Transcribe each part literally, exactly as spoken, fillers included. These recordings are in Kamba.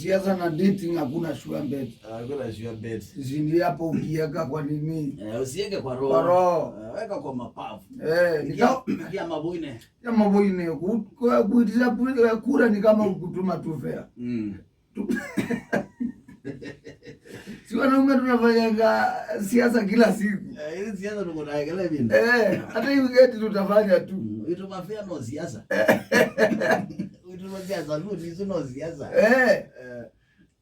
Siasa na dating hakuna sure bet. Hakuna sure bet. Zindi hapo ukiweka kwa nini? Eh, usiweke kwa roho. Kwa roho. Eh, weka kwa mapafu. Eh, Ingia, nika- ingia maboine. Ya maboine ku- ku- kuitisha kura ni kama kutuma tu fare. Mm. Si wanaume tunafanyaga siasa kila siku. Eh, hizi siasa tuko na kila vinda. Eh, hata hii weekend tutafanya tu. Itu mafia no siasa. Itu no siasa, lu ni no siasa. Eh, Eh,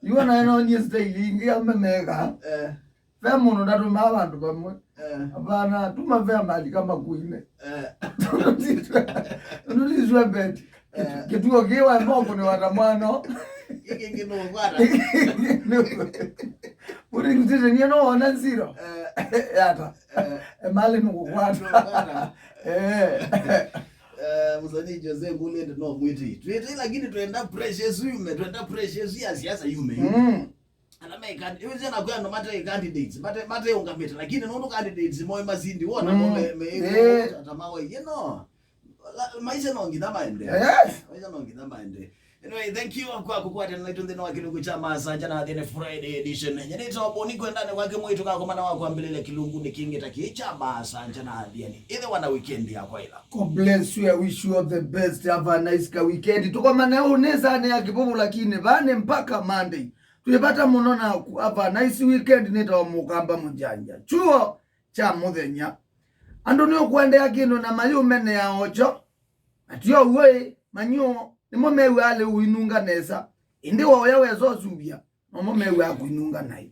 iwe nayo nĩ style ingĩ ya memeka. eh, Ve mũndũ ndatũmaa vandũ vamwe. eh, Hapana, tuma fare mahali kama kuine. eh. Ndũliswa bet. Eh. Kĩtuo kĩwa moko nĩ wata mwano. Iki ngino kwata. Polling station yeno wona zero. Eh, Yata. eh. Emali nũkũkwata. Kwata. Eh. Eh, msanii Jose Mulende no mwiti. Twete lakini twenda pressure yume, twenda pressure ya siasa yume. Mm. Ana me kan, iwe zena kwa no mate candidates, mate mate ungamete lakini no candidates moe mazindi wona Mm. mo me me Eh. tamawe, you know. La- Maisha no nginya maende. Yes. Maisha no nginya maende. Anyway, thank you kwa kukwata na itundi na wakiluku cha masanja na then Friday edition. Nyenito boni kwenda ne wake mwitu ka komana wa kwambilile kilungu ni kingi ta kicha masanja na then. Either wana weekend ya kwa ila. God bless you. I wish you all the best. Have a nice ka weekend. Tukomane unesa ne ya kibubu lakini vane mpaka Monday. Twibata muno na ku- have a nice weekend. Nĩtawa Mũkamba Mũjanja. Chuo kya mũthenya. Andũ nĩ ũkũendea kĩndũ na mayũmenea okyo. Atio ũĩ, manyuo, nĩmo mew'aa lĩu ũinunga nesa. Ĩndĩ woya wesa ũsuvya, nomo mew'aa kũinunga naĩ.